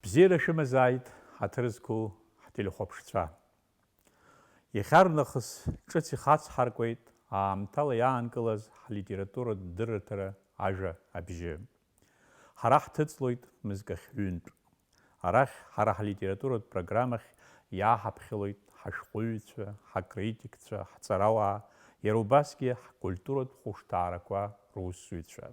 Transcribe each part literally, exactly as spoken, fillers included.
Бзиара шәымазааит, ҳаҭыр зқәу ҳтелехәаԥшцәа. Иахьарнахыс ҿыц ихацҳаркуеит аамҭала иаанкылаз ҳлитературатә дырраҭара Ажәа абжьы. Ҳара ҳҭыҵлоит мызкахь ҩынтә. Арахь ҳара ҳлитературатә программахь иааҳаԥхьалоит ҳашәҟәыҩҩцәа, ҳакритикцәа, ҳҵарауаа, иара убасгьы ҳкультуратә хәышҭаарақәа русзуҩцәа.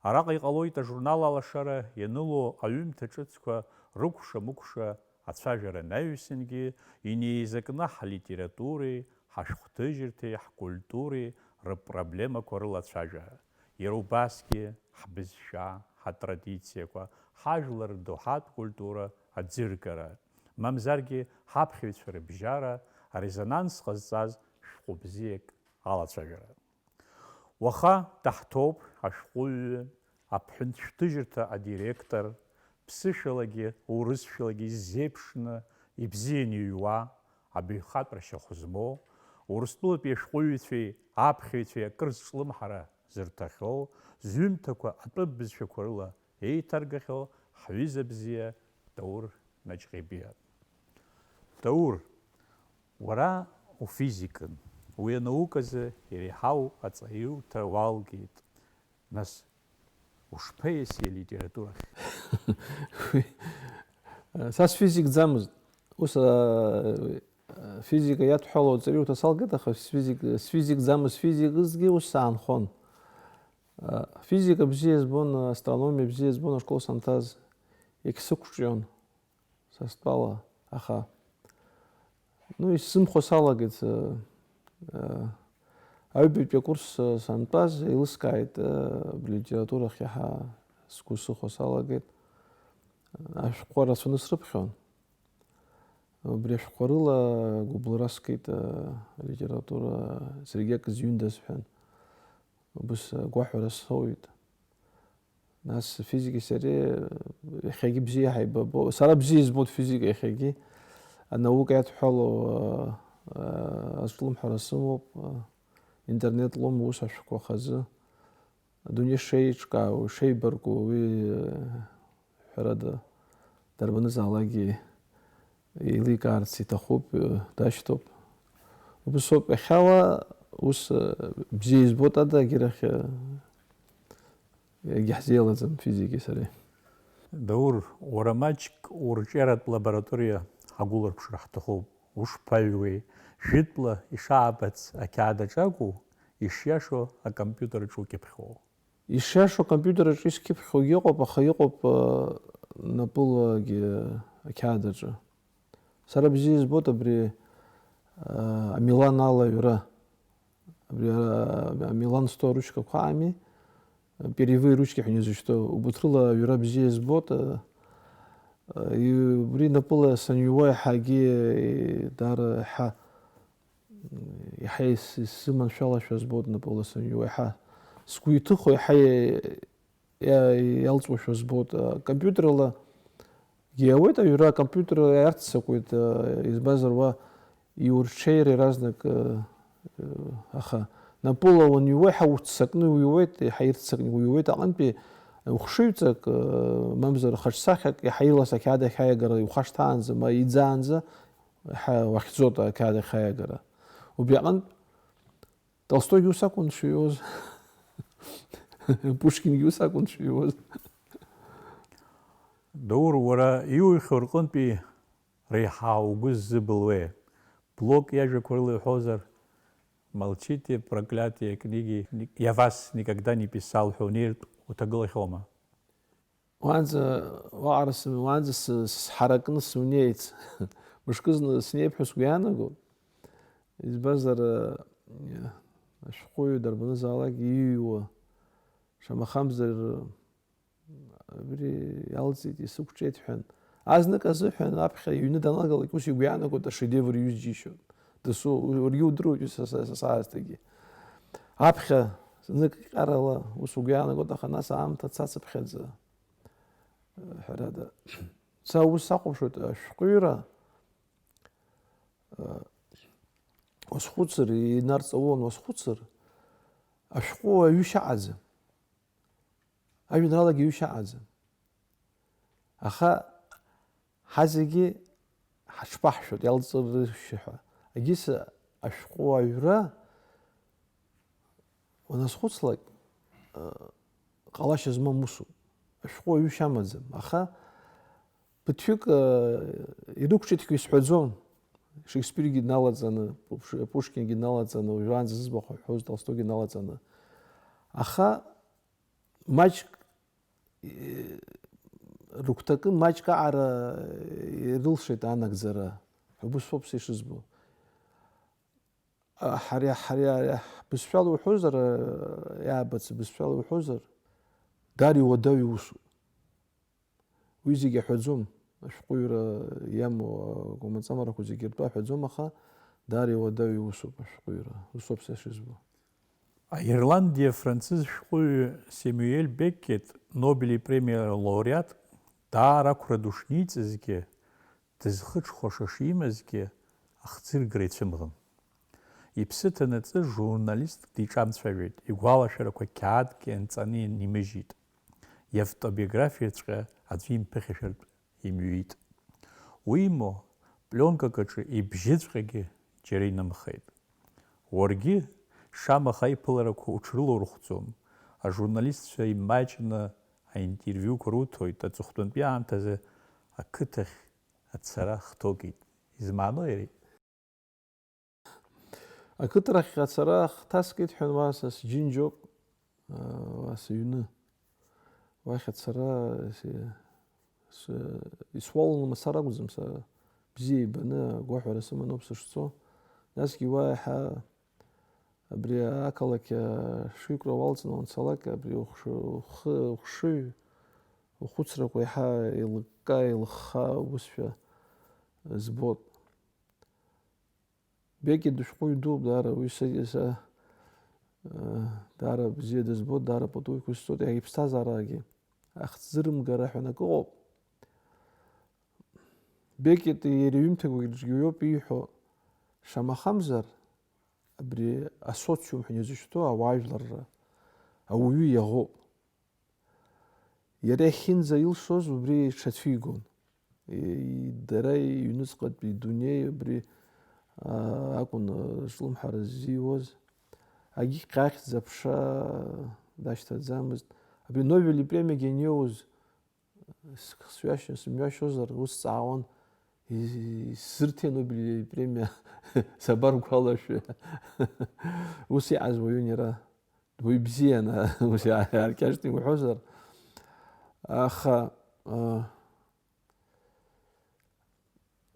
Араҟа иҟалоит ажурнал алашара ианыло аҩымҭа ҿыцқәа рыкәша-мыкәша ацәажәара анаҩсангьы инеизакны ҳлитературеи, ҳашәҟәҭыжьырҭеи, ҳкультуреи рыпроблемақәа рылацәажәара, иара убасгьы ҳбызшәа, ҳатрадициақәа, ҳажәлар рдоуҳатә культура аӡыргара, мамзаргьы ҳаԥхьаҩцәа рыбжьара арезонанс ҟазҵаз шәҟәы бзиак алацәажәара. Уаха даҳҭоуп ашәҟәыҩҩы, аԥҳәынҭ шәҭыжьырҭа адиректор, ԥсышәалагьы урысшәалагьы изеиԥшны, ибзианы иҩуа, абаҩхатәра шьахә змоу, Урыстәылатәи ашәҟәыҩҩцәеи аԥхьаҩцәеи акыр зҿлымҳара зырҭахьоу, зҩымҭақәа атәым бызшәақәа рыла еиҭаргахьоу ҳҩыза бзиа Даур Наҷҟьебиа. Даур, уара уфизикын, уи анауказы иреиҳау аҵаиуҭа уалгеит. Нас ушԥаиаси алитературахь? Уи, са сфизикӡамызт. Ус, а, физика иадҳәалоу аҵаиуҭа салгеит, аха сфизик-, сфизикӡамыз, сфизикызгьы ус саанхон. А, физика бзиа збон, астрономиа бзиа збон ашкол санҭаз, егьсықәҿион. Са стәала, аха, ну, исзымхо салагеит, э, э, аҩбатәи акурс, э, сантәаз, еилыскааит, э, литературахь иаҳа сгәы сыхәо салагеит. Ашәҟәқәа рацәаны срыԥхьон. Убри ашәҟәқәа рыла гәыбылра скит, э, алитература саргьы акы зҩындаз ҳәан. Убыс агәаҳәара соуит. Нас физики сареи иахьагьы бзиа ҳаибабо. Сара бзиа избоит физика иахьагьы. Анаука иадҳәалоу, а, а, азҿлымҳара сымоуп, а, интернет лоума ус ашәҟәқәа хазы. Адунеи шеиҿкаау, шеибарку уи, а, ҳәарада, дарбанызаалакгьы еиликаарц иҭахуп, дашьҭоуп. Убыс ауп, иахьала ус, бзиа избоит ада, егьирахь, егьаҳзеилаӡам физики сареи. Даур, уара маҷк урҿиаратә лабораториа ҳагәыларԥшыр ҳҭахуп. Ушԥаҩуеи? Жәытәла ишаабац ақьаад аҿы акәу, ишиашоу акомпиутер аҿы укьыԥхьуоу? Ишиашоу, акомпиутер аҿы искьыԥхьуагьы ыҟоуп, аха иҟоуп, э, напылагьы ақьаад аҿы. Сара бзиа избоит абри, э, амилан ала аҩра. Абри, э, амилан зҭо аручкақәа ами, перьевые ручки ҳәа изышьҭоу, убарҭ рыла аҩра бзиа избоит, э, э, и-, убри напыла саниуа иаҳагьы, э, даара иаҳа Иаҳа ис-, исзыманшәалашәа збоит напыла саниуа, иаҳа сгәы иҭыхо, иаҳа иа-, иа-, иалҵуашәа збоит. Компиутерла иауеит аҩра, компиутерла иарццакуеит, избанзар уа иурҽеир иаразнак, аха напыла уаниуа, иаҳа уццакны уиуеит, иаҳа ирццакны уиуеит аҟынтәи ухшыҩҵак, мамзар хаҿсахьак, иаҳа илас ақьаад ахь аиагара иухашҭаанӡа, ма иӡаанӡа, Ҳа, уахьӡоит ақьаад ахь аиагара. Убри аҟынтә, Толстойгьы ус акәын дшыҩуаз, Пушкингьы ус акәын дшыҩуаз. Даур, уара иухьоу рҟынтәи реиҳа угәы ззыбылуеи? Блок иажәақәа рыла иҳәозар, молчите, проклятые книги, ник-, я вас никогда не писал ҳәа унеиртә уҭагылахьоума? Уаанӡа уаҟара сым-, уаанӡа сы-, сҳаракны сымнеиц. Мышкызны снеип ҳәа сгәы иаанагоит. Избанзар, э, ашәҟәыҩҩы дарбанызаалак иҩуа, шамахамзар, абри иалҵит, исықәҿиеит ҳәан. Азнык азыҳәан аԥхьа иҩны данагалак ус игәы иаанагоит ашедевр иҩыз џьишьоит. Дасу, уаргьы удыруеит, са, са, са саасҭагьы. Аԥхьа знык ҟьарала ус угәы иаанагоит, аха нас аамҭа цацыԥхьаӡа, ҳәарада. Са ус сахәаԥшуеит, ашәҟәыҩҩра, уазхәыцыр, инарҵаулан уазхәыцыр, ашәҟәы аҩышьа аҟаӡам. Ажәеинраалагьы аҩышьа аҟаӡам. Аха Ҳазегьы ҳаҽԥаҳшәоит, иалҵырышьҭ ҳәа. Егьыс ашәҟәы аҩра уаназхәыцлак, ҟалашьа змам усуп. Ашәҟәы аҩышьа амаӡам, аха ԥыҭҩык ирықәҿиҭхьоу исҳәаӡом. Шекспиргьы дналаҵаны, Пушкингьы дналаҵаны, уажәраанӡа зыӡбахә ҳәа ҳҳәоз Толстойгьы дналаҵаны. Аха маҷк рыгәҭакы маҷк аҟара ирылшеит анагӡара. Убыс ауп са ишызбо. Ҳари, ҳари, ҳари ҳбызшәала уҳәозар, иаабац бызшәала уҳәозар, даара иуадаҩу усуп. Уи зегьы аҳәаӡом, ашәҟәыҩҩра иамоу акәамаҵамарақәа зегьы ртәы аҳәаӡом, аха даара иуадаҩу иусуп ашәҟәыҩҩра, усоуп са ишызбо. Аирландиа-францыз шәҟәыҩҩы Семиуел Беккет Нобели премиа лауреат даара ақәра ду шниҵазгьы, дызхыҽхәаша шимазгьы, ахӡыргара ицәымӷын. Иԥсы ҭанаҵы журналистк диҿамцәажәеит, игәалашәарақәа қьаадк ианҵаны ианимыжьит. Иавтобиографиаҵәҟьа аӡәы имԥыхьашәартә имҩит. Уимоу, пленкак аҿы ибжьыҵәҟьагьы џьара инымхеит. Уаргьы, шамаха аиԥыларақәа уҽрылаурхәӡом, ажурналистцәа имаҷны аинтервиуқәа руҭоит, аҵыхәтәантәи аамҭазы ақыҭахь ацара хҭоугеит. Измааноу иара? Ақыҭарахь ацара хҭаскит ҳәа, уа са сџьынџьоуп, уа сыҩны. Уахь ацара исуалуны мацара акәӡам, са бзиа ибаны агәаҳәара сыманоуп сышцо. Насгьы уа иаҳа абри ақалақь ашыҩкра уалҵны уанцалак, абри ухшы-, ухы, ухшыҩ, ухәыцрақәа иаҳа еилыкка, еилыхха убысшәа збот. Беккет дышәҟәыҩҩы дууп, даара, уи са, са, э, даара бзиа дызбоит, даара пату иқәысҵоит, иаха иԥсҭазаарагьы ахьӡырымгара ҳәа акы ыҟоуп. Беккет иара иҩымҭақәагьы рҿгьы иоуп ииҳәо, шамахамзар, абри асоциум ҳәа изышьҭоу ауаажәларра, ауаҩы иаӷоуп. Иара иахьынӡа илшоз убри иҽацәигон. И-, дара иҩныҵҟатәи идунеи убри, аа, акәын, аа, зҿлымҳара ззиуаз. Агьыхьҟьахьӡ аԥша дашьҭаӡамызт. Абри Нобели премиагьы аниоуз, с-, сҩашьо-, сымҩашьозар, ус ҵаауан, и-, исзырҭеи Нобели премиа, сабаргәалашәеи? Ус иҟаз уаҩын иара. Уи бзиан, ус иааркьаҿны иуҳәозар. Аха, а,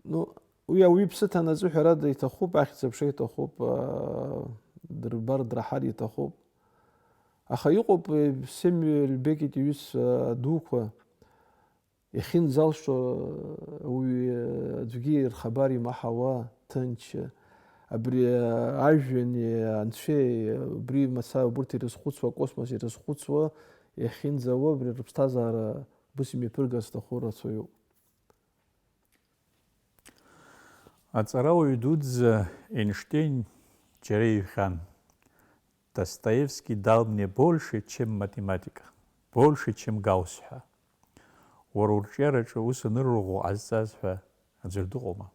ну, уи ауаҩы иԥсы ҭанаҵы ҳәарада иҭахуп, ахьӡ-аԥша иҭахуп, а, дырбар, драҳар иҭахуп. Аха иҟоуп, э, Семиуел Беккет иҩызцәа дуқәа, иахьынӡалшо ауаҩы аӡәгьы рхабар имаҳауа, ҭынч, абри ажәҩани анцәеи, убри мацара убырҭ ирызхәыцуа, акосмос ирызхәыцуа, иахьынӡауа, абри рыԥсҭазаара убыс имҩаԥыргарц зҭаху рацәаҩуп. Аҵарауаҩ дуӡӡа Эйнштейн џьара иҳәан, Достоевский дал мне больше, чем математика, больше, чем Гаусс ҳәа. Уара урҿиараҿы ус анырурӷәӷәо ҟазҵаз ҳәа аӡәыр дыҟоума?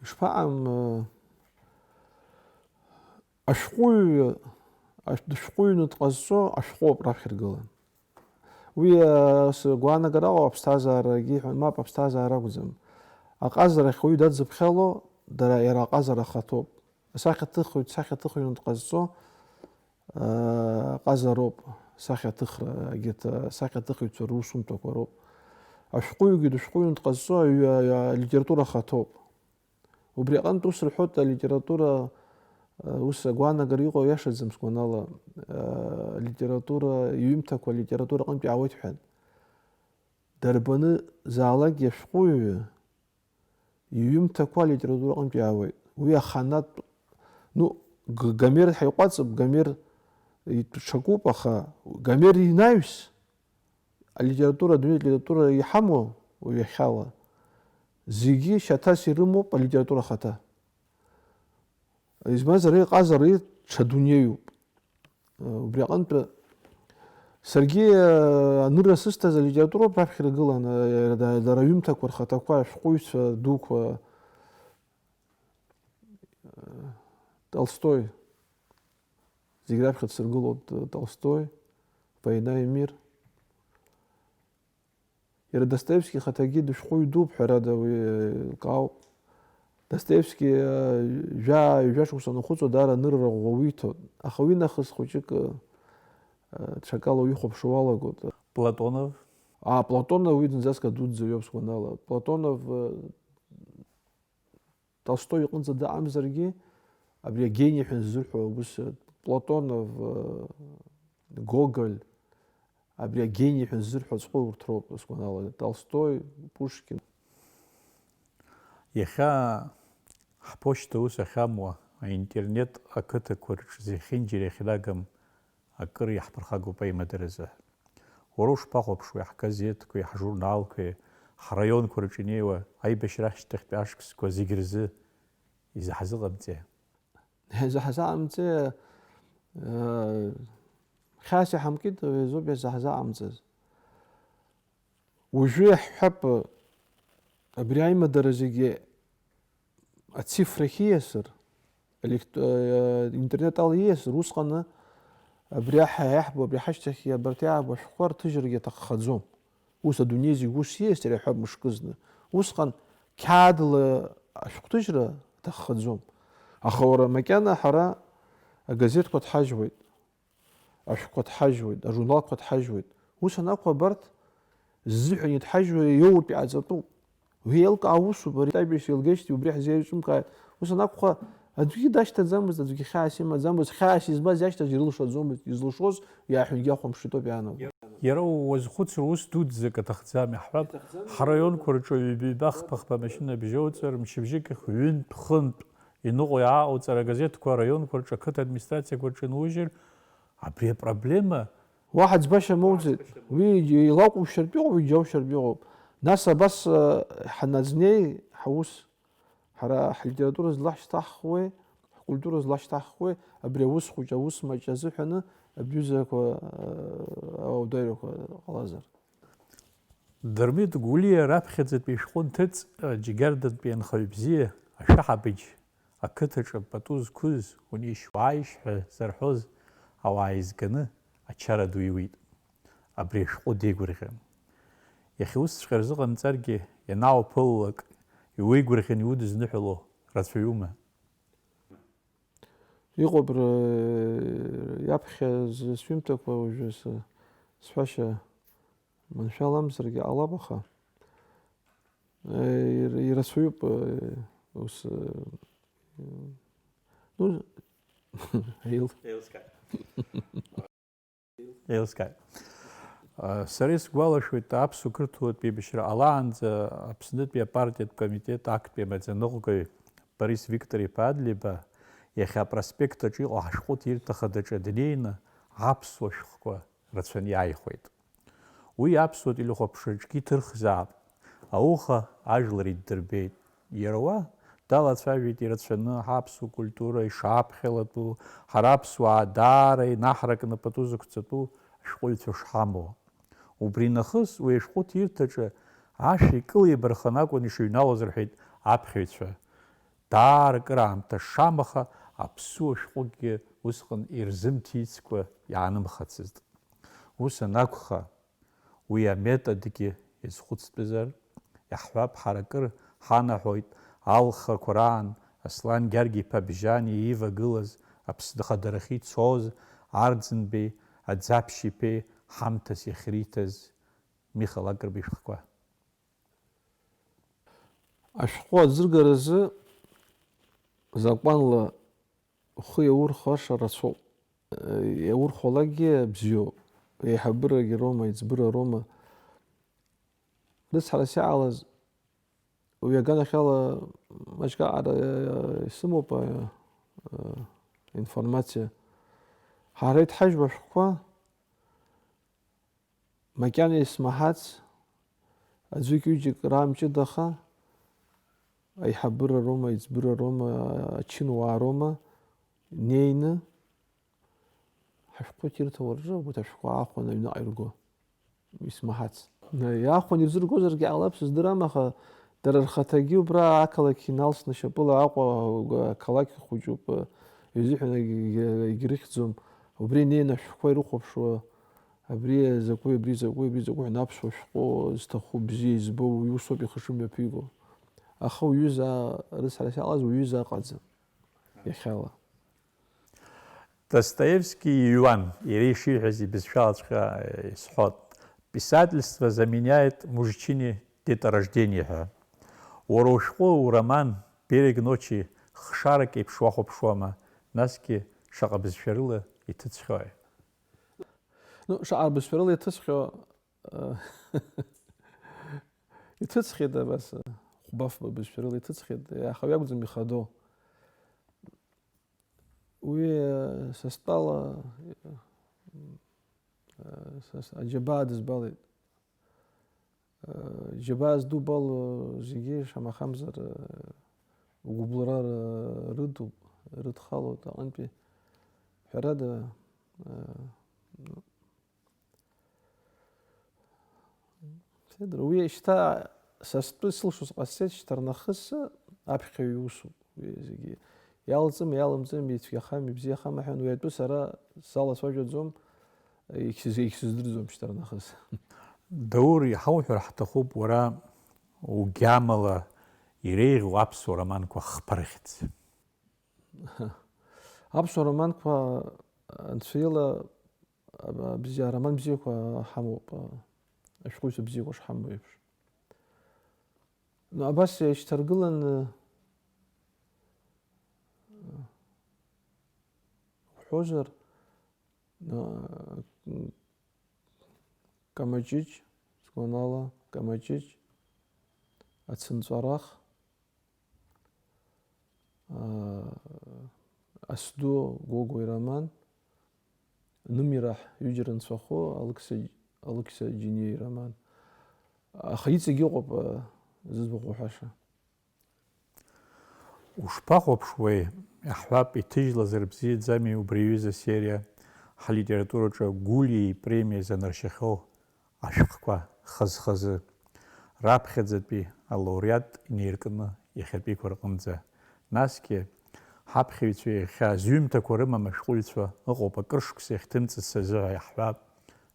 Ишԥаҟам, э, ашәҟәыҩҩы, ашә-, дышәҟәыҩҩны дҟазҵо ашәҟәоуп раԥхьа иргылан. Уи, э, сгәаанагара ыҟоуп, аԥсҭазаарагьы иҳәон, мап, аԥсҭазаара акәӡам. Аҟазара ахь уаҩы дадзыԥхьало, дара, иара аҟазара ахаҭоуп. Асахьаҭыхҩы дсахьаҭыхҩны дҟазҵо, аҟазароуп, сахьаҭыхра, егьырҭ асахьаҭыхыҩцәа русумҭақәа роуп. Ашәҟәыҩҩгьы дышәҟәыҩҩны дҟазҵо аҩ-, аҩ-, алитература ахаҭоуп. Убри аҟынтә ус рҳәоит, алитература, ус агәаанагара иҟоу иашаӡам сгәанала, алитература, иҩымҭақәа алитература аҟынтә иаауеит ҳәа. Дарбанзаалакгьы ашәҟәыҩҩы иҩымҭақәа алитература аҟынтә иаауеит. Уи аханатә, ну, Г-, Гомер ҳаиҟәаҵып, Гомер итә-, ҽакуп, аха Гомер инаҩс, алитература, адунеи алитература иҳамоу уи иахьала, зегьы шьаҭас ирымоуп алитература ахаҭа. Избанзар, ари аҟазара ҽа дунеиуп. Убри аҟынтәы Саргьы, э, анырра сысҭаз алитературоуп раԥхьа иргылан, э, да-, дара аҩымҭақәа рхаҭақәа, ашәҟәыҩҩцәа дуқәа, э, Толстой, зегь раԥхьа дсыргылоит, э, Толстой, «Война и мир». Иара Достоевски ихаҭагьы дышәҟәыҩҩы дууп, ҳәарада, уи, э, лкаауп. Достоевски, э, жәа-, ҩажәа шықәса анахәыҵуа, даара анырра ӷәӷәа уиҭоит, аха уи нахыс хәыҷык, э, ҽакала уихәаԥшуа уалагоит. Платонов? Аа, Платонов уи зынӡаск адуӡӡа иоуп сгәанала. Платонов, э, Толстой иҟынӡа дыҟамзаргьы, абри агени ҳәа ззырҳәо ус, Платонов, э, Гоголь, абри агени ҳәа ззырҳәо ацәҟәы урҭ роуп, сгәанала, Толстой, Пушкин. Иахьа ҳԥошьҭа ус ахьамуа, аинтернет ақыҭақәа рҿы зехьынџьара иахьнагам акыр иаҳԥырхагоуп аимадаразы. Уара ушԥахәаԥшуеи ҳгазеҭқәеи, ҳжурналқәеи, ҳраионқәа рҿы инеиуа аибашьра ашьҭахьтәи ашықәсқәа зегь рзы изаҳзыҟамҵеи? Изаҳзаҟамҵеи, э, хьаас иҳамкит, уи азоуп иазаҳзаҟамҵаз. Уажәы иаҳҳәап, абри аимадара зегьы ацифрахь ииасыр, елект-, э, интернет ала ииасыр, усҟаны абри аҳ-, иаҳбо, абри ҳашьҭахьгьы абарҭ иаабо ашәҟәқәа рҭыжьрагьы аҭаххаӡом. Ус адунеи зегь ус ииасыр иаҳҳәап мышкызны. Усҟан қьаадла ашәҟәҭыжьра аҭаххаӡом. Аха уара макьана ҳара агазеҭқәа дҳажьуеит. Ашәҟәқәа дҳажьуеит, ажурналқәа дҳажьуеит. Ус анакәха, абарҭ ззыҳәан идҳажьуа иоуртә иҟаҵатәуп. Уи еилкаау усуп, ари Таибеи Селгешьти убри ҳзеиҿымкааит. Ус анакәха, аӡәгьы дашьҭаӡамызт, аӡәгьы хьаас имаӡамызт, хьаас избаз иашьҭаз ирылшаӡомызт, изылшоз иааҳәынгьы ахәамԥшытоуп иаанагоит. Иара уазхәыцыр ус дуӡӡак аҭахӡам, иаҳҳәап, ҳраионқәа рҿы ҩба-, ҩба-хԥа-хԥа машьына бжьоуҵар, мчыбжьык ахь ҩынтә-хынтә иныҟәо иааҟауҵар, агазеҭқәа араионқәа рҿы, ақыҭа администрациақәа рҿы анужьыр, абри апроблема Уаҳа ӡбашьа амоуӡеит. Уи илакәушьартә иҟоуп, иџьаушьартә иҟоуп. Нас абас, э, ҳаназнеи ҳаус, ҳара ҳлитература злаҳшьҭаҳхуеи, ҳкультура злаҳшьҭаҳхуеи, абри аус хәыҷ, аус маҷ азыҳәаны абҩызақәа, э, ауадаҩрақәа ҟалазар. Дырмит Гәлиа раԥхьаӡатәи ишәҟәы нҭыҵ, э, Џьгьардантәи анхаҩ бзиа, ашәаҳабыџь, ақыҭаҿы пату зқәыз, унеишь-уааишь ҳәа зарҳәоз ауаа еизганы ачара ду иуит. Абри ашәҟәы деигәырӷьан. Иахьа усҵәҟьа рзыҟамҵаргьы, ианаауԥыллак, иуеигәырӷьан иудызныҳәало рацәаҩума? Иҟоуп р-, иаԥхьа з-, сҩымҭақәа уажәы с-, сҳәашьа маншәаламзаргьы ҟалап, аха, э, ир-, ирацәаҩуп, э, ус, э, ну, еил-, Еилыскааит. Еилыскааит. А, сара исгәалашәоит, аԥсуа-қырҭуатә еибашьра ҟалаанӡа Аԥснытәи апартиатә комитет актәи амаӡаныҟәгаҩ Борис Виктор-иԥа Адлеиба иахьа апроспект аҿы иҟоу ҳашәҟәыҭирҭа хадаҿы днеины аԥсуа шәҟәқәа рацәаны иааихәеит. Уи аԥсуа телехәаԥшраҿгьы иҭырхзаап. Ауха ажәлар иддырбеит. Иара уа далацәажәеит ирацәаны ҳаԥсуа культура ишааԥхьалатәу, ҳара аԥсуаа даара инаҳракны пату зықәҵатәу ашәҟәыҩҩцәа шҳамоу. Убри нахыс уи ашәҟәыҭирҭаҿы ашәи кыли еибарханы акәын ишыҩналоз рҳәеит аԥхьаҩцәа. Даара акыраамҭа шамаха аԥсуа шәҟәыкгьы усҟан ирзымҭицкәа иаанымхацызт. Ус анакәха, уи аметодгьы иазхәыцтәызар, иаҳҳәап, ҳара акыр ҳанаҳәоит алхрақәа раан Аслан Гьаргь-иԥа Бжьани иивагылаз Аԥсны ахадарахьы ицоз Арӡынбеи Аӡаԥшь-иԥеи ҳамҭас иахьриҭаз Миха Лакрба ишәҟәқәа. Ашәҟәы аӡыргаразы закәанла ухы иаурхәаша рацәоуп. Иаурхәалакгьы бзиоуп. Еиҳабырагьы роума, еиҵбыра роума. Рыцҳарас иҟалаз, уи аганахьала маҷк аҟара исымоуп, а, а, информациа. Ҳара иҭҳажьуа ашәҟәқәа, макьана исмаҳац, аӡәык-ҩыџьак раамҷыдаха, аиҳабыра роума, аиҵбыра роума, ачынуаа роума, неины, Ҳашәҟәқәа ҭирҭәаауа рҿы убарҭ ашәҟәқәа аахәаны аҩныҟа ирго, исмаҳац. Иаахәаны ирзыргозаргьы ҟалап, сыздырам, аха дара рхаҭагьы убра ақалақь иналсны шьапыла Аҟәа ақалақь хәыҷуп, изыҳәан егь-, егь-, егьрыхьӡом. Убри инеины ашәҟәқәа ирыхәаԥшуа, абри закәи, абри закәи, абри закәи ҳәа аԥсуа шәҟәы зҭаху, бзиа избо уаҩы усоуп ихы шымҩаԥиго. Аха уҩыза, рыцҳарас иҟалаз уҩыза ыҟаӡам иахьала. Достоевски иҩуан, иара ишиҳәаз ибызшәалаҵәҟьа исҳәот, писательство заменяет мужчине деторождение ҳәа. Уара ушәҟәы, уроман Берег ночи хшарак еиԥш уахәаԥшуама, насгьы шаҟа бызшәарыла иҭыҵхьои? Ну, шаҟа бызшәарыла иҭысхьоу, э, иҭысхьеит абас, э, хәба-фба бызшәарыла иҭысхьеит, аха уи акәӡам ихадоу. Уи, э, са стәала, э, са с-, аџьабаа дызбалеит. Э, џьабаа здубало зегьы, шамахамзар, э, угәыбылра р-, рыдуп, рыдхалоит аҟынтәи. Ҳәарада, э, ну, Федор, уи шьҭа са стәы сылшоз ҟасҵеит, шьҭарнахыс аԥхьаҩ иусуп уи зегьы. Иалҵым, иалымҵым, ицәгьахам, ибзиахам аҳәан, уи атәы сара салацәажәаӡом, егьсыз-, егьсыздырӡом шьҭарнахыс. Даур, иҳауҳәар ҳҭахуп, уара угьамала иреиӷьу аԥсуа романқәа хԥа рыхьӡ. Аԥсуа романқәа анцәа ила, а, бзиа, ароман бзиақәа ҳамоуп, а, ашәҟәыҩҩцәа бзиақәа шҳамоу еиԥш. Ну, абас еишьҭаргыланы уҳәозар, а, Камаҷыҷ, сгәанала, Камаҷыҷ, Ацынҵәарах, аа, Асду Гогәуа ироман, Нымираҳ ҩыџьара нцәахәы, Алықьса, Алықьса Џьениа ироман. Аха иҵегь ыҟоуп, аа, зыӡбахә уҳәаша. Ушԥахәаԥшуеи, иаҳҳәап, иҭыжьлазар бзиаӡами убри аҩыза асериа, ҳлитератураҿы Гулиа ипремиа занаршьахьоу ашәҟәқәа хаз-хазы, раԥхьаӡатәи алауреат инеиркны иахьатәиқәа рҟынӡа, насгьы ҳаԥхьаҩцәа иахьа зҩымҭақәа рымам ашәҟәыҩҩцәа ыҟоуп, акыр шықәса иахьҭымҵыц азыҳәа иаҳҳәап,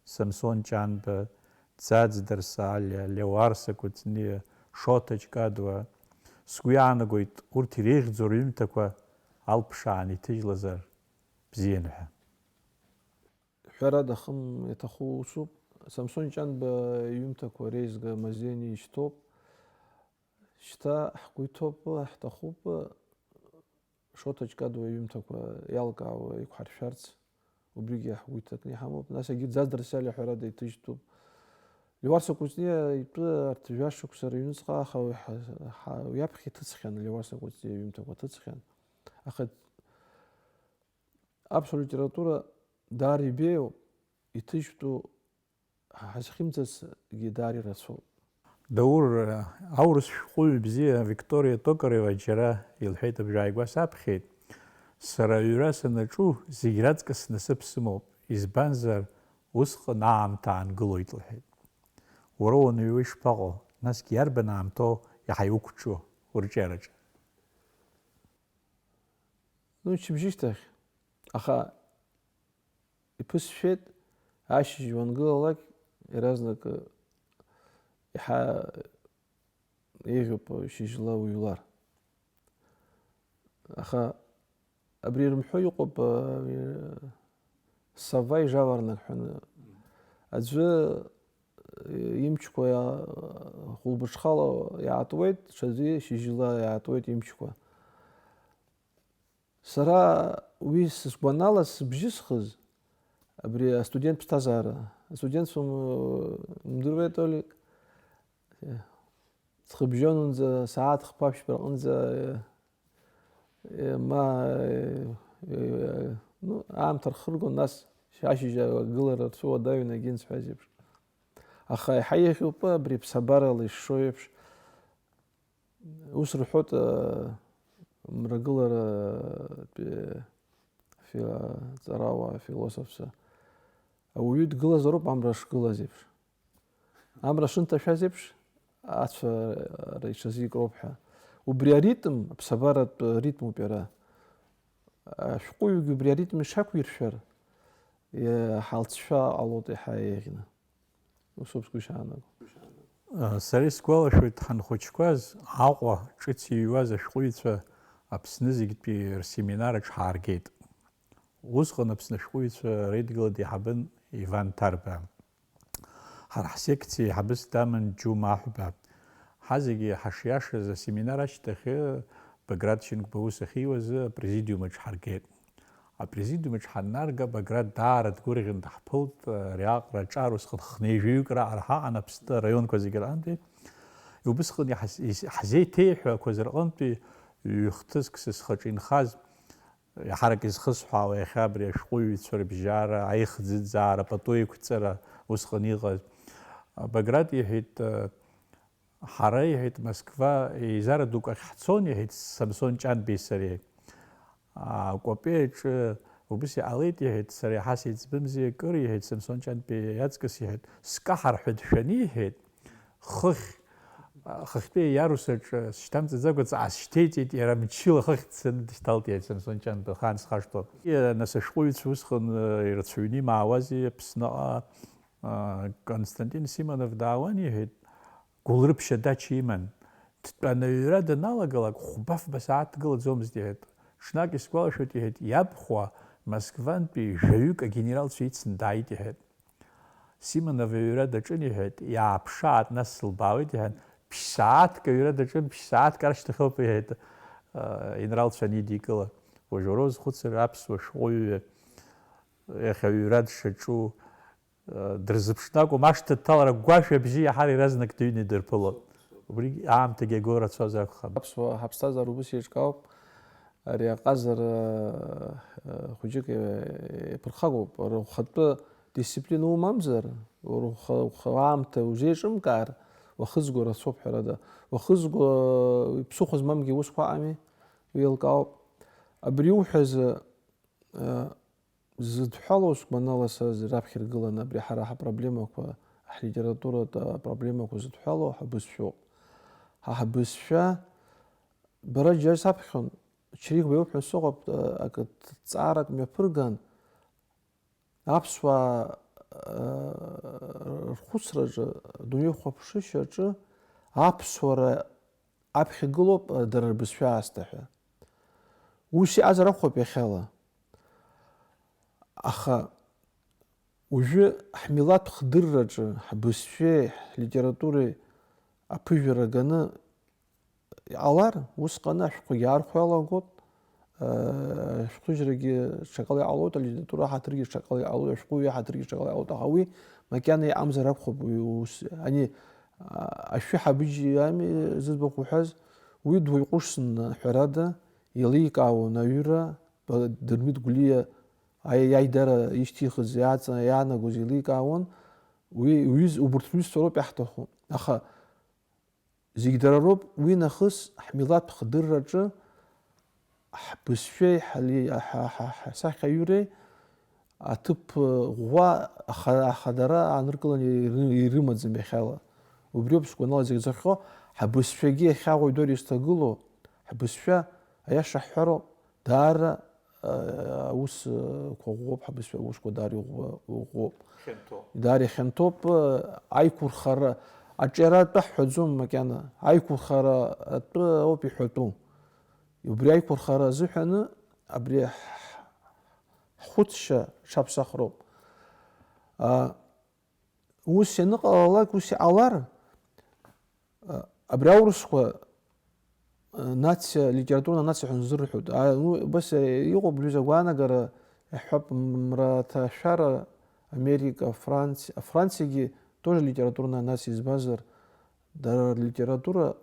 Самсон Ҷанба, Ӡаӡ Дарсалиа, Леуарса Кәыҵниа, Шоҭа Ҷкадуа, сгәы иаанагоит, урҭ иреиӷьӡоу рҩымҭақәа алԥшаан иҭыжьлазар бзиан ҳәа. Ҳәарада, хым иаҭаху усуп. Самсон Ҷанба иҩымҭақәа реизга Мазени ишьҭоуп. Шьҭа ҳгәы иҭоуп, ҳҭахуп, Шоҭа Ҷкадуа иҩымҭақәа иалкаауа еиқәҳаршәарц, убригьы ҳгәы иҭакны иҳамоуп. Нас егьи Ӡаӡ Дарсалиа ҳәарада иҭыжьтәуп. Леуарса Кәыҵниа итәы арҭ жәашықәса рыҩныҵҟа, аха уи ҳа-, ҳа-, уи аԥхьа иҭыҵхьан, Леуарса Кәыҵниа иҩымҭақәа ҭыҵхьан. Аха аԥсуа литература даара ибеиоуп, иҭыжьтәу ҳазхьымӡацгьы даара ирацәоуп. Даур, аурыс шәҟәыҩҩы бзиа Викториа Токарева џьара илҳәеит, абжьааигәа саԥхьеит, сара аҩра санаҿу зегь раҵкыс насыԥ сымоуп, избанзар, усҟан аамҭа аангылоит, лҳәеит. Уара уаныҩуа ишԥаҟоу, насгьы иарбан аамҭоу иаҳа иуқәҿу урҿиараҿы? Ну, иччабжьышьҭахь, аха иԥысшәеит, ашьыжь уангылалак, иаразнак, э, иаҳа еиӷьуп шьыжьла уҩлар. Аха абри ирымҳәо иҟоуп, э, Сава ижаварнак ҳәа. Аӡәы, э, имчқәа иа-, хәылбыҽхала иаатуеит, ҽаӡәы шьыжьла иаатуеит имчқәа. Сара уи сгәанала сыбжьысхыз, абри астудент ԥсҭазаара, астудентцәа м-, умдыруеи, Толик? Ҵхыбжьонынӡа, сааҭ хԥа-ԥшьба рҟынӡа, э, ма, э, э, ну, аамҭа рхыргон, нас ашьыжь агылара рцәыуадаҩын, егьынсҳәаз еиԥш. Аха иаҳа еиӷьуп абри ԥсабарала ишшо еиԥш. Ус рҳәоит, э, мрагыларатәи фи-, ҵарауаа, философцәа. Ауаҩы дгылазароуп амра шгылаз еиԥш. Амра шынҭашәаз еиԥш, ацәара иҽазикроуп ҳәа. Убри аритм, аԥсабаратә ритмуп иара. Ашәҟәыҩҩгьы убри аритм ишақәиршәар, иа-, ҳалҵшәа ҟалоит иаҳа еиӷьны. Усоуп сгәы ишаанаго. Сара исгәалашәоит, ҳанхәыҷқәаз Аҟәа ҿыц иҩуаз ашәҟәыҩҩцәа Аԥсны зегьтәи рсеминар аҿы ҳааргеит. Усҟан Аԥсны ашәҟәыҩҩцәа реидгыла деиҳабын Иван Ҭарба. Ҳара ҳсекциа еиҳабыс даман Џьума Аҳәба. Ҳазегьы ҳашиашаз асеминар ашьҭахь Баграт Шьынқәба аус ахьиуаз апрезидиум аҿы ҳаргеит. Апрезидиум аҿы ҳаннарга, Баграт даара дгәырӷьан даҳԥылт, ари аҟара аҿар усҟан хнеижәаҩык раҟара ҳаҟан Аԥсны араионқәа зегьы рҟынтәи. Убысҟан иҳаз-, ис-, ҳзеиҭеиҳәақәаз рҟынтәи ҩ-хҭыск са схаҿы инхаз, иаҳарак изхысҳәаауа иахьа абри ашәҟәыҩҩцәа рыбжьара, аихӡыӡаара, пату еиқәҵара усҟан иҟаз. Баграт иҳәеит, ҳара, иҳәеит, Москва еизара дук ахь ҳцон, иҳәеит, Самсон Ҷанбеи сареи. Акәапеи аҿы убыс иҟалеит, иҳәеит, сара иаҳа сеиҵбымзи акыр, иҳәеит, Самсон Ҷанбеи иаҵкыс, иҳәеит, скаҳар ҳәа дшәаны, иҳәеит, хыхь, хыхьтәи иарус аҿы сшьҭамҵаӡакәа ҵаасшьҭеиҵеит, иара мчыла хыхь дцаны дышьҭалт, иҳәеит, Самсон Ҷанба, ахаан схашҭуам. Нас ашәҟәыҩҩцәа усҟан, э, ирацәаҩны имаауази Аԥсныҟа, э, Константин Симонов даауан, иҳәеит, Гәылрыԥшь адача иман. Дтәаны аҩра даналагалак, хәба-фба сааҭ дгылаӡомызт, иҳәеит. Ҽнак исгәалашәоит, иҳәеит, иабхәа Москвантәи жәаҩык агенералцәа ицны дааит, иҳәеит. Симонов аҩра даҿын, иҳәеит, иааԥшааит, нас сылбаауеит, иҳәан, ԥшь-сааҭк аҩра даҿын, ԥшь-сааҭк ашьҭахьоуп, иҳәеит, э, инралцәа анидикыла. Уажә уара узхәыцыр, аԥсуа шәҟәыҩҩы иахьа аҩра дшаҿу, э, дырзыԥшны акәым, ашҭа дҭалар агәашә абжьы иаҳар иаразнак дыҩны идырԥылон. Убригь аамҭагьы агәы рацәазар акәхап. Аԥсуаа ҳаԥсҭазаара убыс еиҿкаауп. Ари аҟазара, э, хәыҷык, э, иаԥырхагоуп. Рхатәы дисциплина умамзар, рхы, ухы аамҭа узеиҿымкаар, уахызго рацәоуп, ҳәарада. Уахызго, э, ԥсыхәа змамгьы усқәа ыҟами, уеилкаауп. Абри иуҳәаз, э, зыдҳәалоу, сгәанала, са раԥхьа иргыланы абри ҳара ҳапроблемақәа, ҳлитературатә апроблемақәа зыдҳәалоу ҳабызшәоуп. Ҳа ҳабызшәа, бара џьара саԥхьон, Чрихба иоуп ҳәа сыҟоуп, акы ҭҵаарак мҩаԥырган, аԥсуаа, э, рхәыцраҿы, адунеи хәаԥшышьаҿы аԥсуара аԥхьа гылоуп, э, дара рбызшәа аасҭа ҳәа. Ус иҟазар акәхап иахьала. Аха уажәы ҳмилаҭ хдырраҿы ҳбызшәеи ҳлитературеи аԥыжәара ганы иҟалар, усҟаны ашәҟәқәагьы аархәо иалагоит, э, ашәҟәыжьрагьы ҽакала иҟалоит, алитература аҳаҭыргьы ҽакала иҟалоит, ашәҟәыҩҩы аҳаҭыргьы ҽакала иҟалоит, аха уи макьана иҟамзар акәхап, уи ус, ани, а, ашәы ҳабыџь ами зыӡбахә уҳәаз, уи дуаҩ ҟәышын, ҳәарада, еиликаауан аҩыра, ба-, Дырмит Гәлиа аи-, аидара ишьҭихыз, иааҵа-, иаанагоз еиликаауан, уи, уҩыз-, убырҭ рҩызцәа роуп иаҳҭаху. Аха зегь дара роуп, уи нахыс ҳмилаҭ хдырраҿы ҳбызшәеи ҳали-, ҳа-, ҳа-, ҳасахьаҩыреи аҭыԥ ӷәӷәа аха-, ахадара ааныркыланы иры-, ирымаӡам иахьала. Убриоуп сгәанала зегь зыхҟьо, ҳбызшәагьы иахьа уаҩ дара изҭагылоу, ҳбызшәа, аиаша ҳҳәароуп, даара аусқәа ӷәӷәоуп, ҳабызшәа аусқәа даара иӷәӷәа-, иӷәӷәоуп. Хьанҭоуп. Даара ихьанҭоуп, аиқәырхара, аҿиара атәы ҳҳәаӡом макьана, аиқәырхара атәы ауп иҳәатәу. Убри аиқәырхара азыҳәаны абри ҳ-, ҳхәыцшьа ҽаԥсахроуп. А, Ус ианыҟалалак, ус иҟалар, а, абри аурысқәа, а, нациа, литературна нациа ҳәа нзырҳәоит. А, ну, убас, а, иҟоуп, ҩыза агәаанагара, иаҳҳәап, мраҭашәара, Америка, Франци-, Франциагьы тоже литературная нациа, избанзар, дара рлитература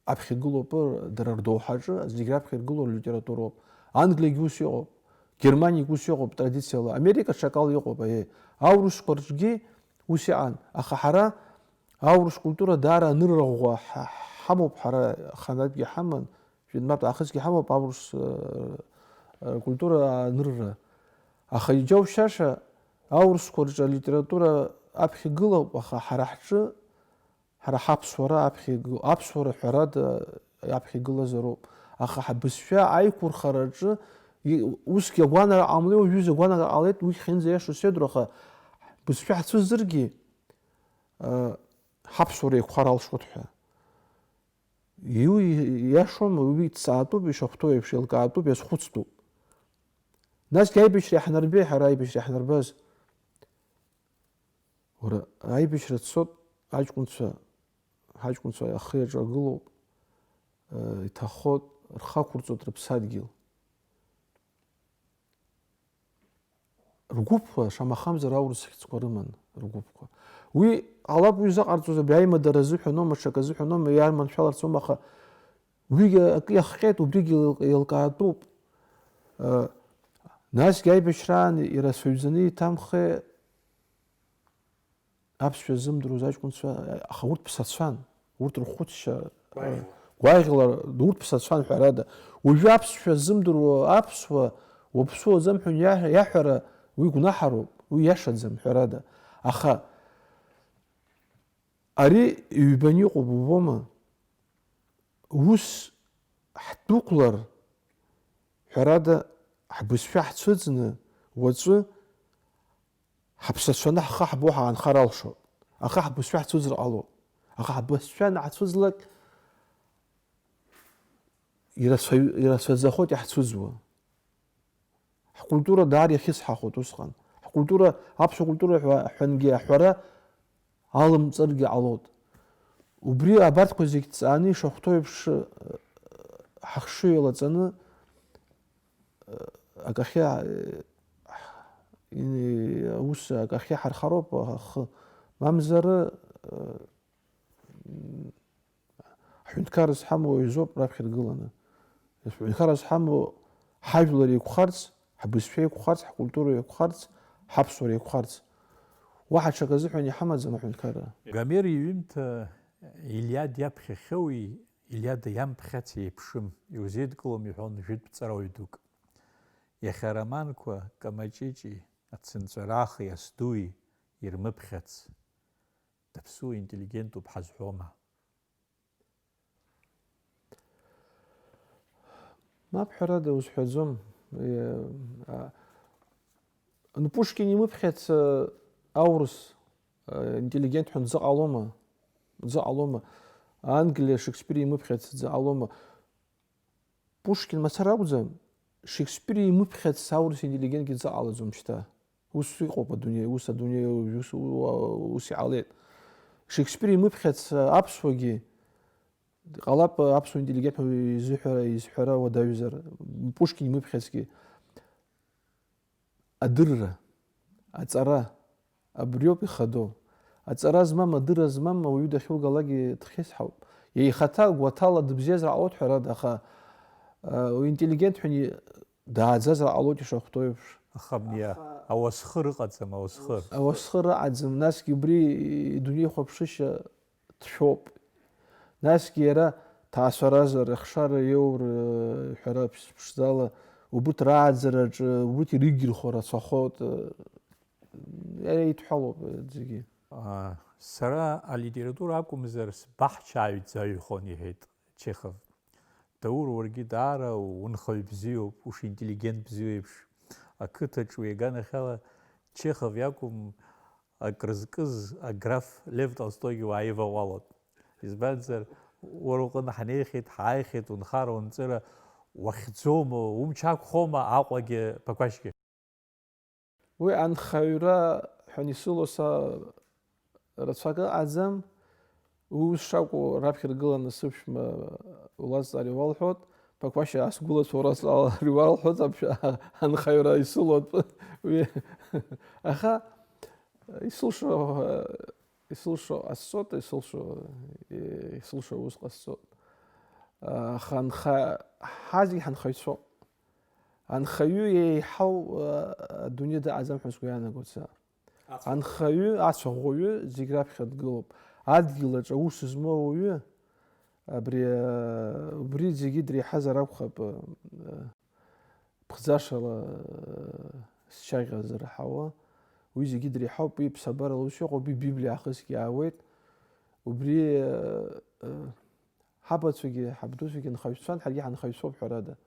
аԥхьа игылоуп, дара рдоуҳаҿы зегь раԥхьа иргылоу рлитературоуп. Англиагьы ус иҟоуп, Германиагьы ус иҟоуп традициала, Америка ҽакала иҟоуп, аиеи. Аурысқәа рҿгьы ус иҟан, аха ҳара аурыс культура даара анырра ӷәӷәа ҳа-, ҳамоуп, ҳара ханатәгьы ҳаман, жәытәнатә аахысгьы ҳамоуп аурыс, э, э, культура анырра. Аха иџьоушьаша аурысқәа рҿы алитература аԥхьа игылоуп, аха ҳара ҳҿы, ҳара ҳаԥсуара аԥхьа игыл-, аԥсуара ҳәарада аԥхьа игылазароуп. Аха ҳбызшәа аиқәырхараҿы и-, усгьы агәаанагара ҟамлеи, уажәы агәаанагара ҟалеит, уи хьынӡа иашоу сеидру, аха бызшәа ҳцәызыргьы, э, ҳаԥсуара еиқәхар алшоит ҳәа. Иу-, иашоума, уи ҭҵаатәуп, ишахәҭоу еиԥш, еилкаатәуп, иазхәыцтәуп. Насгьы аибашьра иаҳнарбеи ҳара аибашьра иаҳнарбаз? Уара, аибашьра цот, аҷкәынцәа, ҳаҷкәынцәа ахы иаҿагылоуп, э, иҭахоит, рхы ақәырҵоит рыԥсадгьыл. Ргәыԥқәа, шамахамзар, аурыс хьӡқәа рыман, ргәыԥқәа. Уи ҟалап, уи заҟарҵоз абри аимадара азыҳәаноума, ҽак азыҳәаноума, иарманшәаларцоума, аха уигьы акы иахҟьеит, убригьы еил-, еилкаатәуп. Э, насгьы аибашьраан ирацәаҩӡаны иҭамхеи аԥсшәа ззымдыруаз аҷкәынцәа, аха урҭ ԥсацәан, урҭ рхәыцшьа, гәаӷьла. Гәаӷьла, урҭ ԥсацәан, ҳәарада. Уажәы аԥсшәа ззымдыруа аԥсуа, уаԥсуаӡам ҳәа иаҳ-, иаҳәара, уи гәнаҳароуп, уи иашаӡам, ҳәарада. Аха ари ҩбаны иҟоуп, убома? Ус ҳдәықәлар, ҳәарада, ҳбызшәа ҳцәыӡны, уаҵәы ҳаԥсацәаны ҳхы ҳбо ҳаанхар алшоит. Аха ҳбызшәа ҳцәыӡыр ҟалоит. Аха ҳбызшәа анаҳцәыӡлак, ирацәаҩ-, ирацәаӡахоит иаҳцәыӡуа. Ҳкультура даара иахьысҳахоит усҟан. Ҳкультура, аԥсуа культура ҳәа, ҳәангьы аҳәара алымҵыргьы ҟалоит. Убри абарҭқәа зегь ҭҵааны ишахәҭоу еиԥш, ҳахшыҩ еилаҵаны, акахьы, ини-, аус акахьы ҳархароуп ахы. Мамзар, ҳҳәынҭқарра зҳамоу изоуп раԥхьа иргыланы. Ҳҳәынҭқарра зҳамоу ҳажәлар еиқәхарц, ҳбызшәа еиқәхарц, ҳкультура еиқәхарц, ҳаԥсуара еиқәхарц. Уаҳа ҽак азыҳәан иҳамаӡам аҳәынҭқарра. Гомер иҩымҭа Илиад иаԥхьахьоуи Илиада иамԥхьац еиԥшым, иузеидкылом, иҳәон жәытә ҵарауаҩ дук. Иахьа ароманқәа Камаҷыҷи, Ацынҵәарахи, Асдуи ирмыԥхьац. Даԥсуа интеллигентуп ҳазҳәома? Мап, ҳәарада, узҳәаӡом. Е, а, ну, Пушкин имыԥхьац, э, аурыс, э, интеллигент ҳәа дзыҟалома? Дзыҟалома? Англиа Шекспир имыԥхьац дзыҟалома? Пушкин мацара акәӡам, Шекспир имыԥхьац аурыс интеллигентгьы дзыҟалаӡом шьҭа. Ус иҟоуп адунеи, ус адунеи, ус, ус иҟалеит. Шекспир имыԥхьац аԥсуагьы ҟалап, аԥсуа интеллигент ҳәа изыҳәара, изҳәара уадаҩзар, Пушкин имыԥхьацгьы. Адырра, аҵара, абриоуп ихадоу. Аҵара змам, адырра змам ауаҩы дахьугалакгьы дхьысҳауп. Ихаҭа гәаҭала дыбзиазар ҟалоит, ҳәарада, аха, э, уи интеллигент ҳәа ни-, дааӡазар ҟалоит ишахәҭоу еиԥш. Аха абни а-, Аха ауасхыр ыҟаӡам, ауасхыр. Ауасхыр ыҟаӡам, насгьы убри идунеихәаԥшышьа ҭшәоуп. Насгьы иара ҭаацәаразар, ахшара иоур, э, ҳәара ԥш-, ԥшӡала, убырҭ рааӡараҿы, убырҭ ирыгирхо рацәахоит, э, иара идҳәалоуп, э, зегьы. А, сара алитература акәымзар сбаҳчааҩӡаҩхон, иҳәеит Чехов. Даур, уаргьы даара унхаҩ бзиоуп, ушинтеллигент бзиоу еиԥш. Ақыҭаҿ уи аганахьала Чехов иакәым акрызкыз аграф Лев Толстойгьы уааиваҟәалон. Избанзар, уара уҟны ҳнеихьеит, ҳааихьеит, унхара, унҵыра, уахьӡома, умч ақәхома Аҟәагьы Ԥақәашьгьы? Уи анхаҩра ҳәа исыло са рацәак ыҟаӡам. Уи ус шакәу раԥхьа иргыланы сыԥшәма улазҵаар иуалҳәоит, Ԥақәашьа ас гәылацәа урацәаар иуалҳәоит, аԥшәма анхаҩра исылоит уи. Аха исылшо, исылшо ҟасҵоит, исылшо, исылшо ус ҟасҵоит. Аха анха-, ҳазегь ҳанхаҩцәоуп. Анхаҩы еиҳау, а, адунеи дыҟаӡам ҳәа сгәы иаанагоит сара. Ацәа. Анхаҩы, ацәаӷәаҩы зегь раԥхьа дгылоуп. Адгьылаҿ аус змоу ауаҩы, абри, а, убри зегьы дреиҳазар акәхап, а, а, хӡашала, э, сшьаӷьа зырҳауа, уи зегьы дреиҳауп, уи ԥсабарала ус иҟоуп, уи Библиа аахысгьы аауеит. Убри, э, э, ҳабацәагьы, ҳабдуцәагьы нхаҩцәан, ҳаргьы ҳанхаҩцәоуп, ҳәарада.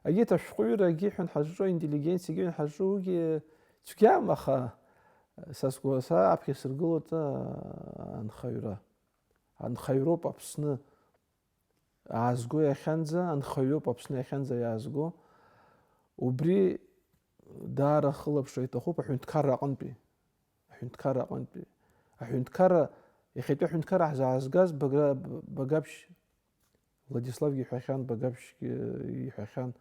Егьырҭ ашәҟәыҩҩрагьы ҳәа ҳазҿу, аинтеллигенциагьы ҳәа ҳазҿу, уигьы цәгьам, аха, э, са сгәы, са аԥхьа сыргылоит, э, анхаҩра. Анхаҩроуп Аԥсны аазго иахьанӡа, анхаҩроуп Аԥсны иахьанӡа иаазго. Убри даара ахылаԥшра иҭахуп аҳәынҭқарра аҟынтәи. Аҳәынҭқарра аҟынтәи. Аҳәынҭқарра, иахьатәи аҳәынҭқарра ҳзаазгаз Багра-, Багаԥшь, Владиславгьы иҳәахьан, Багаԥшьгьы иҳәахьан.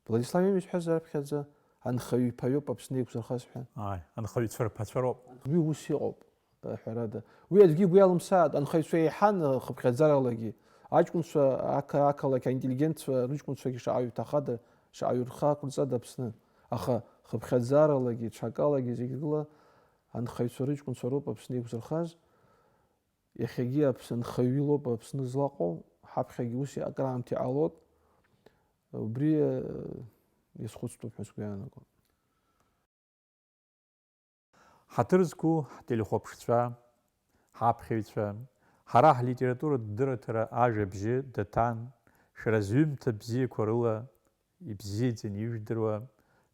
Владислав имисҳәаз раԥхьаӡа анхаҩ иԥа иоуп Аԥсны еиқәзырхаз ҳәа. Ааи, анхаҩцәа рԥацәа роуп. Уи ус иҟоуп, ҳәарада. Уи аӡәгьы игәы иалымсааит, анхаҩцәа еиҳан, хыԥхьаӡаралагьы. Аҷкәынцәа, ақа-, ақалақь аинтеллигентцәа рыҷкәынцәагьы шаҟаҩ иҭахада, шаҟаҩ рхы ақәырҵада Аԥсны. Аха хыԥхьаӡаралагьы, ҽакалагьы зегь рыла анхаҩцәа рыҷкәынцәа роуп Аԥсны еиқәзырхаз. Иахьагьы Аԥсны анхаҩ илоуп Аԥсны злаҟоу, ҳаԥхьагьы ус акраамҭа иҟалоит. Убри, э, иазхәыцтәуп ҳәа сгәы иаанагоит. Ҳаҭыр зқәу ҳтелехәаԥшцәа, ҳаԥхьаҩцәа, ҳара ҳлитературатә дырраҭара ажәабжьы даҭан, шәара зҩымҭа бзиақәа рыла ибзиаӡаны ижәдыруа,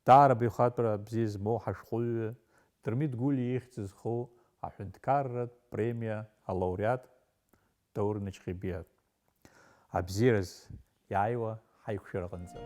даара абаҩхатәра бзиа змоу ҳашәҟәыҩҩы, Дырмит Гәлиа ихьӡ зху аҳәынҭқарратә премиа алауреат Даур Начхьебиа. Абзиараз иааиуа ҳаиқәшәараҟынӡа.